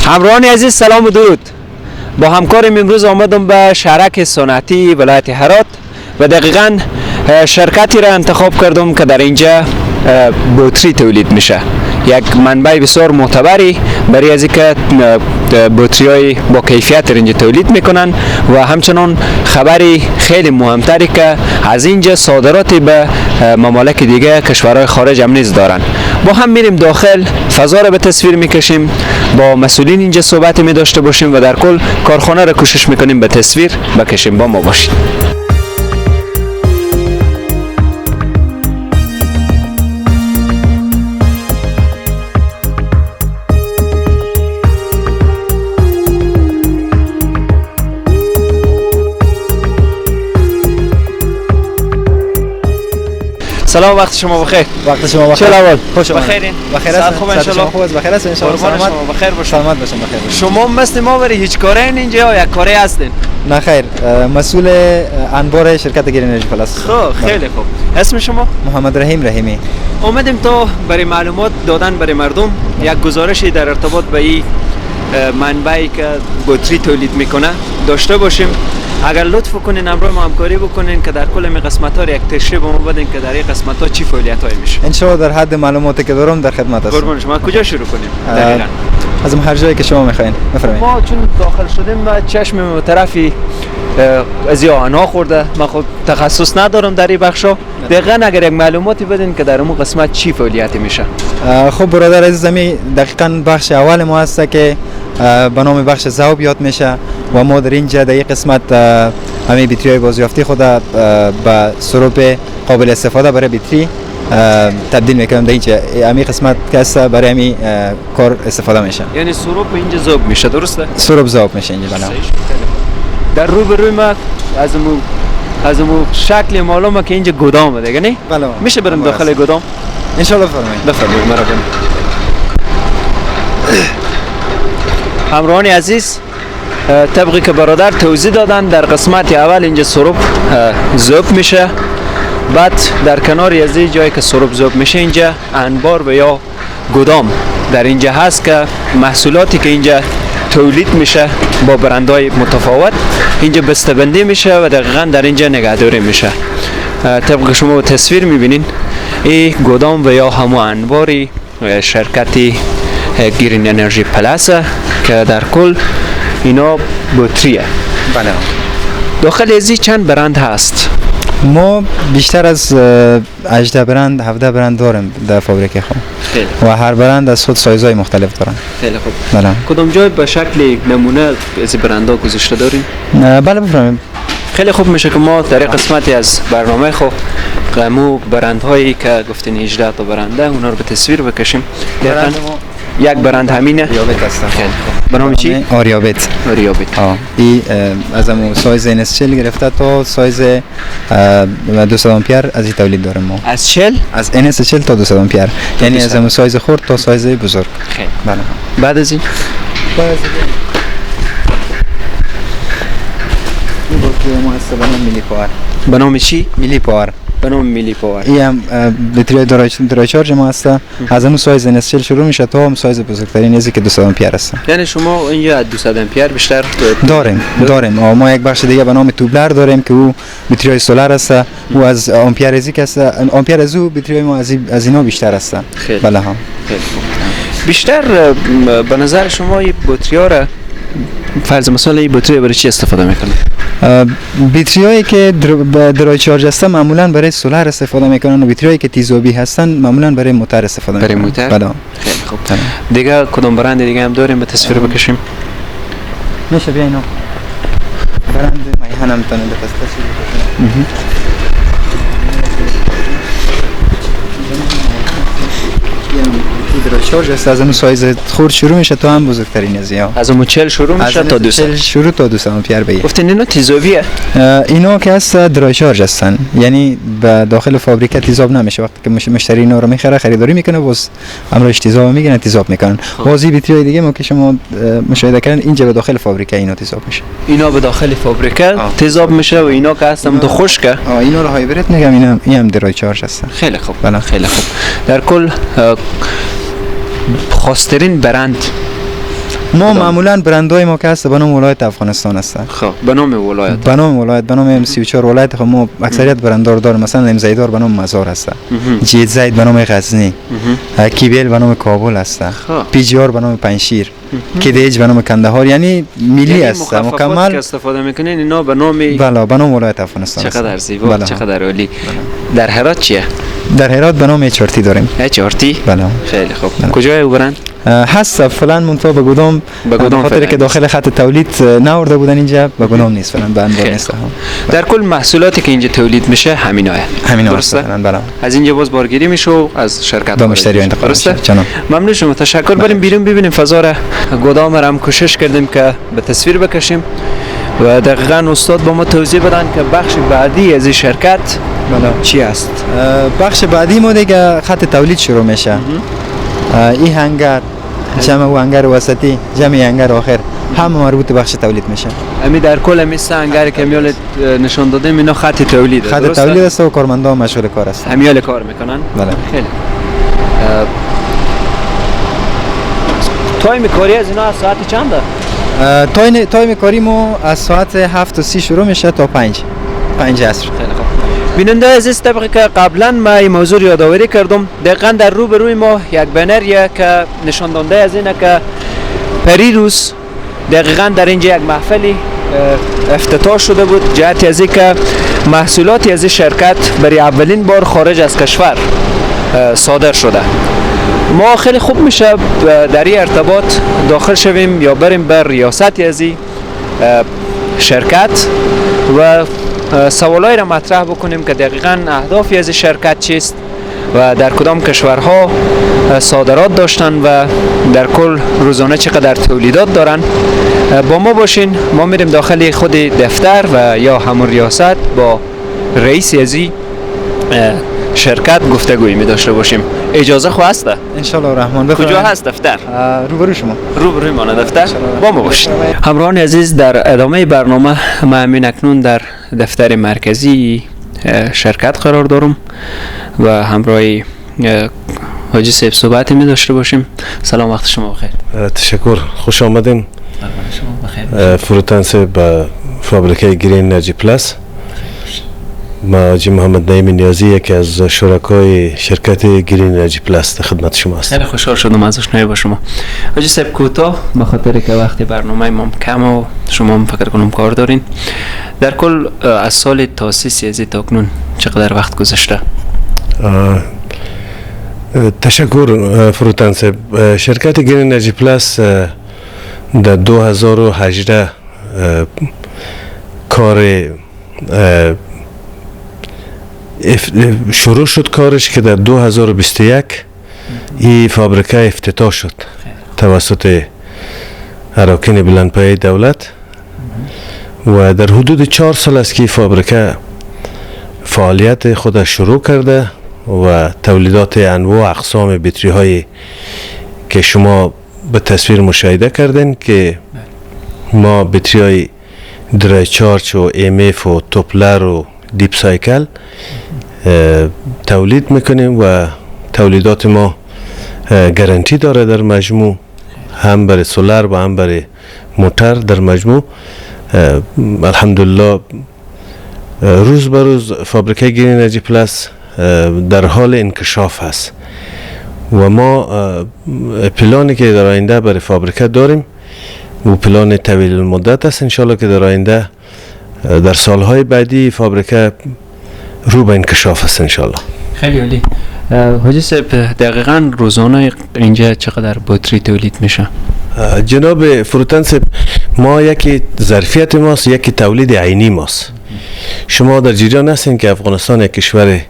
همراهان عزیز سلام و درود. با همکارم امروز آمدم به شهرک صنعتی ولایت هرات و دقیقاً شرکتی را انتخاب کردم که در اینجا بطری تولید میشه. یک منبع بسیار معتبری برای از اینکه بطری های با کیفیت در اینجا تولید میکنن و همچنان خبری خیلی مهمتری که از اینجا صادرات به ممالک دیگه کشورهای خارج هم نیز دارن. با هم میریم داخل، فضا را به تصویر میکشیم، با مسئولین اینجا صحبت می داشته باشیم و در کل کارخانه را کوشش میکنیم به تصویر بکشیم. با ما باشید. سلام، وقت شما بخیر. وقت شما بخیر. چه اول؟ خوش آمدید. بخیرین. بخیر است. خوب ان شاء الله. خوب است، بخیر است ان شاء الله. سلامت شما بخیر باشین. سلامت باشین، بخیر باشین. شما مثل ما برای هیچ کاره اینجا یا یک کاره هستین؟ نه خیر، مسئول انبار شرکت گرین انرژی پلاس. خب خیلی خوب. اسم شما؟ محمد رحیم رحیمی. اومدیم تا برای معلومات دادن برای مردم یک گزارشی در ارتباط به این منبعی که بطری تولید میکنه داشته باشیم. اگر لطف کنین همراه ما همکاری بکنین که در کل می قسمت ها یک تشریح به ما بدین که در این قسمت ها چی فعالیت هایی میشه. ان شاء الله در حد معلوماتی که دارم در خدمت هستم. قربان شما. کجا شروع کنیم؟ دقیقاً از هر جایی که شما میخواین بفرمایید. ما چون داخل شدیم و چشم طرفی از آنها خورده، من خود تخصص ندارم در این بخشا. دقیقاً اگر یک معلوماتی بدین که در اون قسمت چی فعالیتی میشه. خب برادر عزیزم، دقیقاً بخش اول ما هست که به نام بخش ذوب یاد میشه و ما در اینجا در این قسمت همه بیتری های بازیافتی خود به سروپ قابل استفاده برای بیتری تبدیل میکنیم. در اینجا همین قسمت که هست برای همین کار استفاده میشه. یعنی سروپ اینجا ذوب میشه، درسته؟ سروپ ذوب میشه اینجا. بله. در رو به روی ما از امو شکل معلومه که اینجا گدامه دیگه، نه؟ بله. میشه بریم داخل گدام؟ ان شاء الله. بفرمایید. بفرمایید. مرحبا. همراهان عزیز، طبقی که برادر توضیح دادن در قسمت اول اینجا سروپ ذوب میشه، بعد در کنار از این جایی که سروپ ذوب میشه اینجا انبار و یا گدام در اینجا هست که محصولاتی که اینجا تولید میشه با برندهای متفاوت اینجا بسته‌بندی میشه و دقیقا در اینجا نگهداری میشه. طبق شما تصویر میبینین این گدام و یا همو انباری شرکتی گرین انرژی پلاس که در کل اینا بطریه. بله. داخل ازی چند برند هست؟ ما بیشتر از 18 برند 17 برند داریم در فابریکه خود. خیلی و هر برند از خود سایزهای مختلف دارن. خیلی خوب. بله. کدام جای به شکل نمونه از برندها گذاشته داریم؟ بله بفرمایید. خیلی خوب میشه که ما در قسمتی از برنامه خود غمو برندهایی که گفتین 18 تا برنده اونا رو به تصویر بکشیم. یک برند همینه. آریابت هست. خیلی خوب. به نام چی؟ آریابت. آریابت. این از همون سایز NS 40 گرفته تا سایز 200 آمپیر از این تولید داریم ما. از 40؟ از NS 40 تا 200 آمپیر. یعنی از همون سایز خرد تا سایز بزرگ. خیلی. بله. بعد از این؟ بعد از این بطری ما هست به نام میلی پاور. به نام چی؟ میلی پاور. به نام میلی پاور. این هم بطری dry charge ما هست. از اون سایز NS 40 شروع میشه تا هم سایز بزرگترین چیزی که 200 آمپیر است. یعنی شما اینجا 200 آمپیر بیشتر داریم. ما یک بخش دیگه به نام توبلر داریم که او بطری های solar است. او از آمپیر ازی که است، آمپیر از او بطری ما از اینا بیشتر است. بله ها. خیلی بیشتر به نظر شما این بطری ها را فرض مثال این بطری برای چی استفاده میکنه؟ بطری هایی که dry charge هستن معمولا برای solar استفاده میکنن و بطری هایی که تیزابی هستن معمولا برای موتر استفاده میکنن. برای موتر؟ بله. خیلی خوب. دیگه کدام برند دیگه هم داریم به تصویر بکشیم؟ میشه بیا اینو برند میهن هم تانه به تصویر بکشیم. dry charge است. از اون سایز خرد شروع میشه تا هم بزرگترین از اینا. از اون 40 شروع میشه تا 200. 40 شروع تا 200 آمپیر به. گفتین اینا تیزابیه؟ اینا که هست dry charge هستن، یعنی به داخل فابریکه تیزاب نمیشه. وقتی که مشتری اینا رو میخره خریداری میکنه باز امروز تیزاب میگیرن تیزاب میکنن. بازی بطری دیگه ما که شما مشاهده کردن اینجا به داخل فابریکه اینا تیزاب میشه. اینا به داخل فابریکه تیزاب میشه و اینا که هستن تو خشکه. اینا رو هایبرید میگم، اینا هم dry charge هستن. خیلی خوب. خیلی خوب. در کل خاصترین برند ما معمولا برندهای ما که هست به نام ولایت افغانستان هست. خب به نام ولایت، به نام ولایت، به نام 34 ولایت. خب ما اکثریت برندار داریم، مثلا امزیدار به نام مزار هست، جید زید به نام غزنی، کیبل به نام کابل هست، PGR به نام پنجشیر، KDH به نام کندهار، یعنی ملی است مکمل. که استفاده میکنین اینا به نام، بله، به نام ولایت افغانستان. چقدر زیبا، چقدر عالی. در هرات چیه؟ در هرات به نام HRT داریم. HRT؟ بله. خیلی خوب. کجای او برند؟ هست فلان، منتها به گدام، به گدام خاطر که داخل خط تولید نورده بودن اینجا به گدام نیست فعلا، به انبار نیست. در کل محصولاتی که اینجا تولید میشه همیناه. همین درسته؟ بله. از اینجا باز بارگیری میشه و از شرکت به مشتری انتقال میشه. جناب ممنون شما، تشکر. بریم بیرون ببینیم فضا را. گدام را هم کوشش کردیم که به تصویر بکشیم و دقیقاً استاد با ما توضیح بدن که بخش بعدی از این شرکت چی است. بخش بعدی ما دیگه خط تولید شروع میشه. این هنگر جمع و هنگر وسطی جمع هنگر آخر هم مربوط به بخش تولید میشه. امی در کل امی سه هنگر که میال نشان دادیم اینا خط تولید، خط تولید است و کارمندان مشغول کار هستند. همیال کار میکنن. بله. خیلی time کاری از اینا از ساعت چنده؟ time کاری ما از ساعت 7:30 شروع میشه تا 5 عصر. خیلی خوب. بیننده عزیز، طبقی که قبلا ما این موضوع یادآوری کردم، دقیقا در روبروی ما یک بنر که نشان داده از اینه که پریروز دقیقا در اینجا یک محفلی افتتاح شده بود، جهت از اینکه محصولاتی از این شرکت برای اولین بار خارج از کشور صادر شده. ما خیلی خوب میشه در این ارتباط داخل شویم یا بریم بر ریاست از این شرکت و سوالایی را مطرح بکنیم که دقیقاً اهدافی از شرکت چیست و در کدام کشورها صادرات داشتن و در کل روزانه چقدر تولیدات دارن. با ما باشین، ما میریم داخل خود دفتر و یا همون ریاست با رئیس از شرکت گفتگویی می داشته باشیم. اجازه خو هست؟ انشالله الرحمن. بخیر. کجا هست دفتر؟ روبرو شما. روبروی ما دفتر. با ما باشید. همراهان عزیز، در ادامه برنامه ما همین اکنون در دفتر مرکزی شرکت قرار دارم و همراه حاجی صاحب صحبت می داشته باشیم. سلام، وقت شما بخیر. تشکر، خوش آمدین. شما بخیر. فروتن صاحب به فابریکه گرین انرژی پلاس. ما حاجی محمد نعیم نیازی، یکی از شرکای شرکت گرین انرژی پلاس، در خدمت شما هستم. خیلی خوشحال شدم از آشنایی با شما. حاجی صاحب کوتاه، به خاطر که وقت برنامه ما کم و شما هم فکر کنم کار دارین، در کل از سال تاسیس از تاکنون چقدر وقت گذشته؟ تشکر فروتن صاحب. شرکت گرین انرژی پلاس در 2018 کار شروع شد کارش که در 2021 این فابریکه افتتاح شد توسط اراکین بلندپایه دولت و در حدود 4 سال است که این فابریکه فعالیت خود شروع کرده و تولیدات انواع اقسام بطری های که شما به تصویر مشاهده کردین که ما بطری های dry charge و MF و Toppler و deep cycle تولید میکنیم و تولیدات ما گارانتی داره در مجموع، هم برای solar و هم برای موتر. در مجموع الحمدلله روز به روز فابریکه گرین انرژی پلاس در حال انکشاف هست و ما پلانی که در آینده برای فابریکه داریم و پلان طویل المدت است، انشالله که در آینده در سالهای بعدی فابریکه رو به انکشاف است انشالله. خیلی عالی. حاجی صاحب دقیقاً روزانه اینجا چقدر باتری تولید میشه؟ جناب فروتن صاحب، ما یکی ظرفیت ماست، یکی تولید عینی ماست. شما در جریان هستین که افغانستان یک کشور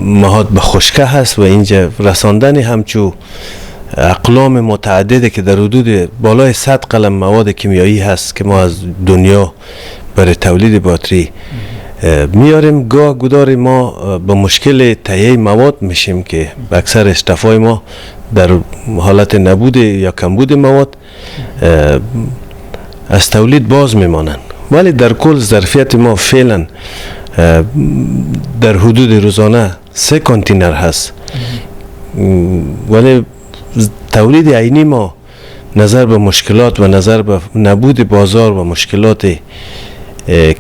مهاد به خشکه هست و اینجا رساندن همچو اقلام متعدده که در حدود بالای 100 قلم مواد کیمیایی هست که ما از دنیا برای تولید باتری میاریم، گاه گدار ما به مشکل تهیه مواد میشیم که اکثر استفای ما در حالت نبود یا کمبود مواد از تولید باز میمانند. ولی در کل ظرفیت ما فعلا در حدود روزانه 3 کانتینر هست، ولی تولید عینی ما نظر به مشکلات و نظر به نبود بازار و مشکلات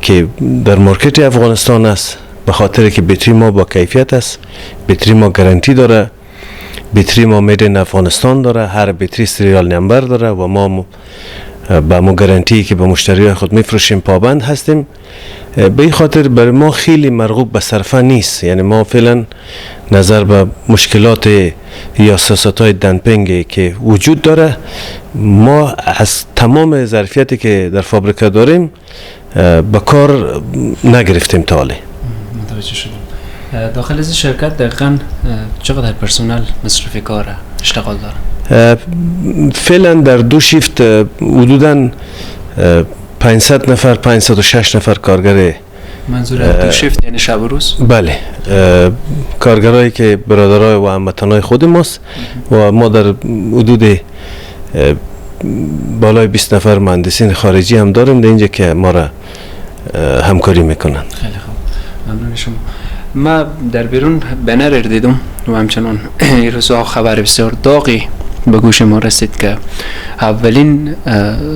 که در market افغانستان است، به خاطر که بطری ما با کیفیت است، بطری ما گارانتی داره، بطری ما made in افغانستان داره، هر بطری serial number داره و ما به مو گارانتی که به مشتری خود میفروشیم پابند هستیم. به این خاطر برای ما خیلی مرغوب به صرفه نیست. یعنی ما فعلا نظر به مشکلات یا سیاست های dumping که وجود داره، ما از تمام ظرفیتی که در فابریکه داریم به کار نگرفتیم تا حالا. متوجه شدم. داخل از شرکت دقیقا چقدر پرسنل مصرف کار اشتغال داره؟ فعلا در دو شیفت حدوداً 500 نفر، 506 نفر کارگر. منظور دو شیفت یعنی شب و روز؟ بله، کارگرایی که برادرای و هموطنای خود ماست و ما در حدود بالای 20 نفر مهندسین خارجی هم داریم در اینجا که ما را همکاری میکنن. خیلی خوب، ممنون شما. ما در بیرون بنر دیدم و همچنان این روزها خبر بسیار داغی به گوش ما رسید که اولین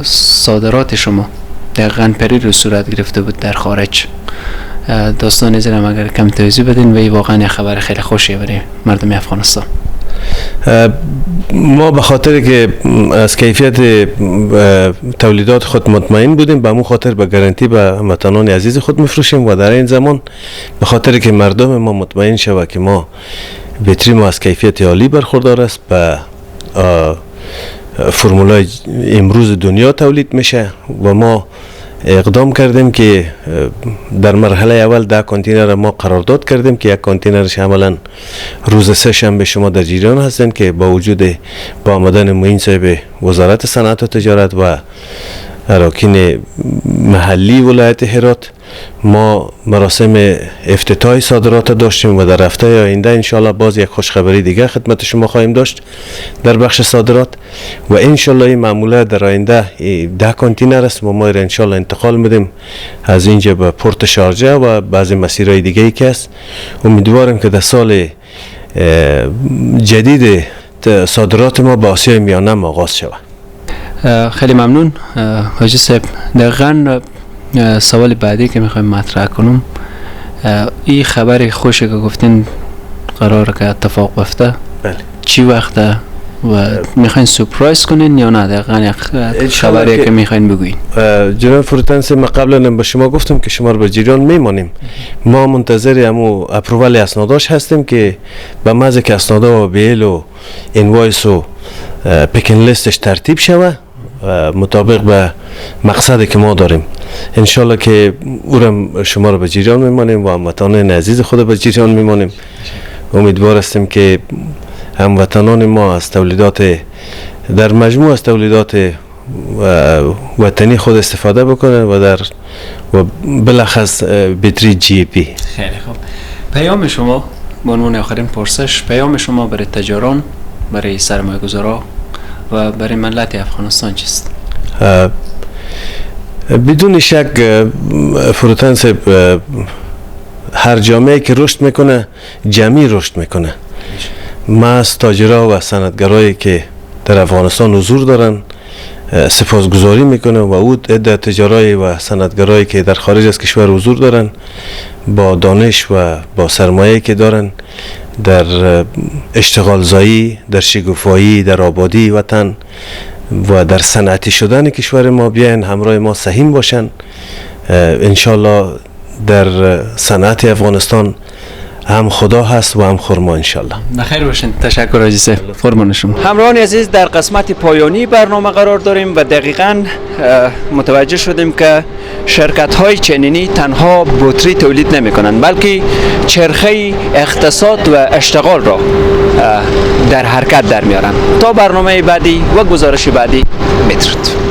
صادرات شما دقیقاً پری رو صورت گرفته بود در خارج. داستان زیرم اگر کم توضیح بدین و این واقعا خبر خیلی خوشیه برای مردم افغانستان. ما به خاطر که از کیفیت تولیدات خود مطمئن بودیم، به مو خاطر به گارانتی به هموطنان عزیز خود میفروشیم و در این زمان به خاطر که مردم ما مطمئن شود که ما بطری ما از کیفیت عالی برخوردار است، به فرمولای امروز دنیا تولید میشه و ما اقدام کردیم که در مرحله اول 10 کانتینر ما قرارداد کردیم که یک کانتینرش عملا روز سه شنبه شما در جریان هستین که با وجود با آمدن معین صاحب وزارت صنعت و تجارت و اراکین محلی ولایت هرات ما مراسم افتتاح صادرات داشتیم و در هفته آینده انشالله باز یک خوشخبری دیگه خدمت شما خواهیم داشت در بخش صادرات و انشالله این معموله در آینده 10 کانتینر است و ما انشالله انتقال میدیم از اینجا به پورت شارجه و بعضی مسیرهای دیگه ای که است. امیدوارم که در سال جدید صادرات ما به آسیای میانه آغاز شود. خیلی ممنون حاجی صاحب. دقیقاً سوال بعدی که میخوایم مطرح کنم، این خبر خوشی که گفتین قراره که اتفاق بیفته، بله، چی وقته و میخواین سورپرایز کنین یا نه؟ دقیقاً خبری که میخواین بگوین. جناب فروتن صاحب، من قبلا به شما گفتم که شما رو به جریان میمانیم. ما منتظر همو approval اسناداش هستیم که به محض که اسنادا و bill و invoice و packing list ش ترتیب شوه مطابق به مقصدی که ما داریم، انشالله که اورم شما رو به جریان میمانیم و هموطنان عزیز خود به جریان میمانیم. امیدوار هستیم که هموطنان ما از تولیدات در مجموع از تولیدات وطنی خود استفاده بکنن و در و بالاخص بطری GAP. خیلی خوب. پیام شما به عنوان آخرین پرسش، پیام شما برای تجاران، برای سرمایه‌گذارا و برای ملت افغانستان چیست؟ بدون شک فروتن صاحب، هر جامعه که رشد میکنه جمعی رشد میکنه. ما از تاجرها و صنعتگرایی که در افغانستان حضور دارن سپاسگزاری میکنه و او عده تجارای و صنعتگرایی که در خارج از کشور حضور دارن با دانش و با سرمایه که دارن در اشتغال زایی، در شگوفایی، در آبادی وطن و در صنعتی شدن کشور ما بیاین همراه ما سهیم باشن. انشالله در صنعت افغانستان هم خدا هست و هم خرما انشالله. بخیر باشین. تشکر حاجی صاحب، قربان شما. همراهان عزیز، در قسمت پایانی برنامه قرار داریم و دقیقاً متوجه شدیم که شرکت های چنینی تنها بطری تولید نمی کنند، بلکه چرخه اقتصاد و اشتغال را در حرکت در میارند. تا برنامه بعدی و گزارش بعدی، بدرود.